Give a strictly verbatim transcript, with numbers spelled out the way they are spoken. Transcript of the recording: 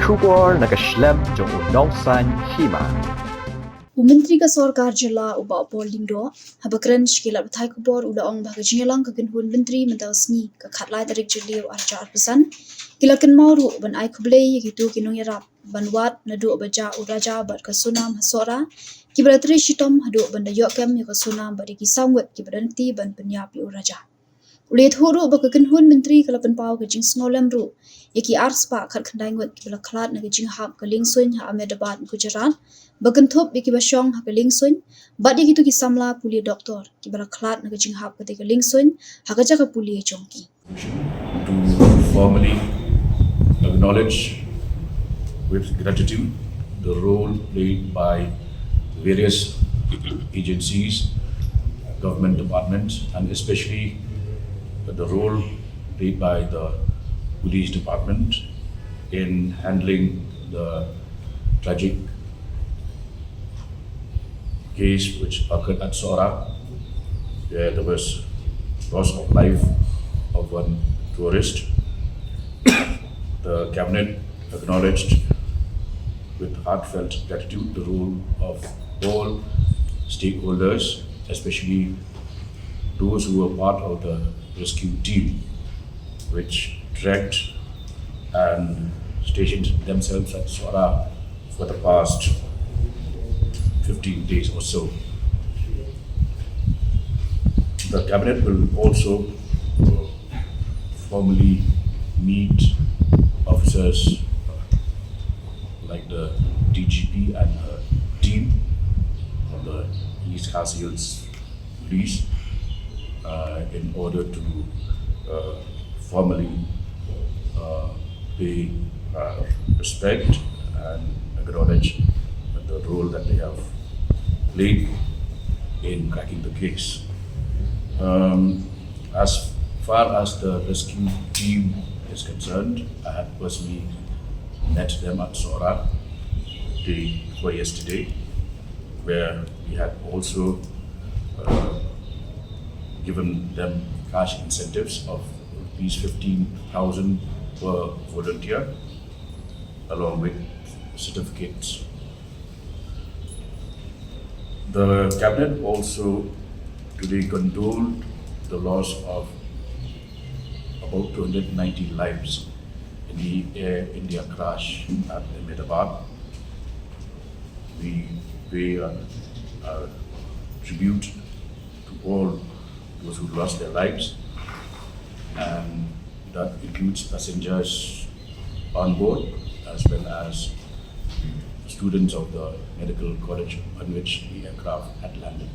Khubor na ka shlem jong u Nongsaiñ Hima. U Myntri ka Sorkar Jylla u Bah Paul Lyngdoh, haba kren sha ki lad pathai khubor, u la ong ba ka jingïalang ka kynhun Myntri mynta u sngi, ka khatlai tarik Jylliew arhajar arphew san, ki la kynmaw ruh ban ai khublei ïa kito ki nongïarap ban wad naduh ba jah u Raja bad ka Sonam ha Sohra, kiba la trei shitom haduh ban da ïoh kem ïa ka Sonam bad ïa ki saw ngut kiba don kti ban pynïap ïa u Raja. U la ïathuh ruh ba ka kynhun Myntri ka la pynpaw ka jingsngewlem ruh ïa ki arspah khatkhyndai ngut kiba la khlad na ka jinghap ka liengsuiñ ha Ahmedabad, Gujarat, ba kynthup ïa kiba shong ha ka liengsuiñ bad ïa kito ki samla pule doktor kiba la khlad na ka jinghap kata ka liengsuiñ ha ka jaka pule jong ki. To formally acknowledge with gratitude the role played by various agencies, government departments, and especially the role played by the police department in handling the tragic case which occurred at Sohra, where there was loss of life of one tourist. The cabinet acknowledged with heartfelt gratitude the role of all stakeholders, especially those who were part of the rescue team, which trekked and stationed themselves at Sohra for the past fifteen days or so. The cabinet will also uh, formally meet officers like the D G P and her team from the East Khasi Hills Police uh, in order to uh, formally uh, pay uh, respect and acknowledge the role that they have played in cracking the case. Um, as far as the rescue team is concerned, I had personally met them at Sohra day before yesterday, where we had also uh, given them cash incentives of rupees fifteen thousand per volunteer, along with certificates. The cabinet also today condoled the loss of about two hundred ninety lives in the Air India crash at Ahmedabad. We pay our, our tribute to all those who lost their lives, and that includes passengers on board as well as students of the medical college on which the aircraft had landed.